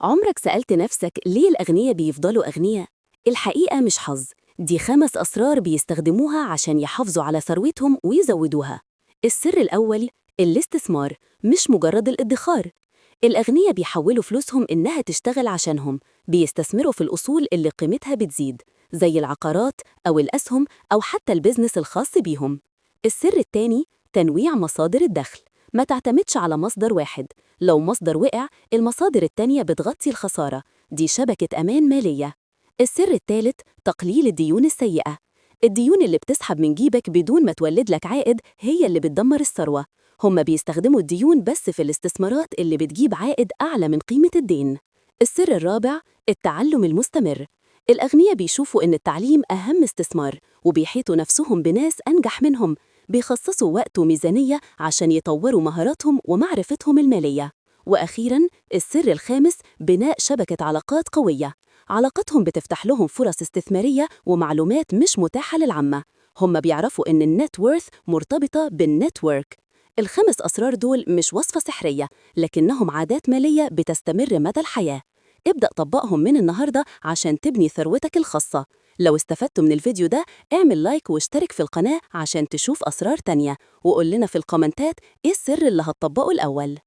عمرك سألت نفسك ليه الأغنياء بيفضلوا أغنياء؟ الحقيقة مش حظ، دي 5 أسرار بيستخدموها عشان يحافظوا على ثروتهم ويزودوها. السر الأول: الاستثمار، مش مجرد الادخار. الأغنياء بيحولوا فلوسهم إنها تشتغل عشانهم، بيستثمروا في الأصول اللي قيمتها بتزيد، زي العقارات أو الأسهم أو حتى ال business الخاص بيهم. السر الثاني: تنويع مصادر الدخل. ما تعتمدش على مصدر واحد، لو مصدر وقع، المصادر التانية بتغطي الخسارة. دي شبكة أمان مالية. السر الثالث: تقليل الديون السيئة. الديون اللي بتسحب من جيبك بدون ما تولد لك عائد هي اللي بتدمر الثروة. هم بيستخدموا الديون بس في الاستثمارات اللي بتجيب عائد أعلى من قيمة الدين. السر الرابع: التعلم المستمر. الأغنياء بيشوفوا إن التعليم أهم استثمار، وبيحيطوا نفسهم بناس أنجح منهم. بيخصصوا وقت وميزانية عشان يطوروا مهاراتهم ومعرفتهم المالية. وأخيراً، السر الخامس: بناء شبكة علاقات قوية. علاقتهم بتفتح لهم فرص استثمارية ومعلومات مش متاحة للعامة. هم بيعرفوا إن ال net worth مرتبطة بال network. ال5 أسرار دول مش وصفة سحرية، لكنهم عادات مالية بتستمر مدى الحياة. ابدأ طبقهم من النهاردة عشان تبني ثروتك الخاصة. لو استفدت من الفيديو ده، اعمل like واشترك في القناة عشان تشوف أسرار تانية، وقول لنا في الكومنتات إيه السر اللي هتطبقه الأول.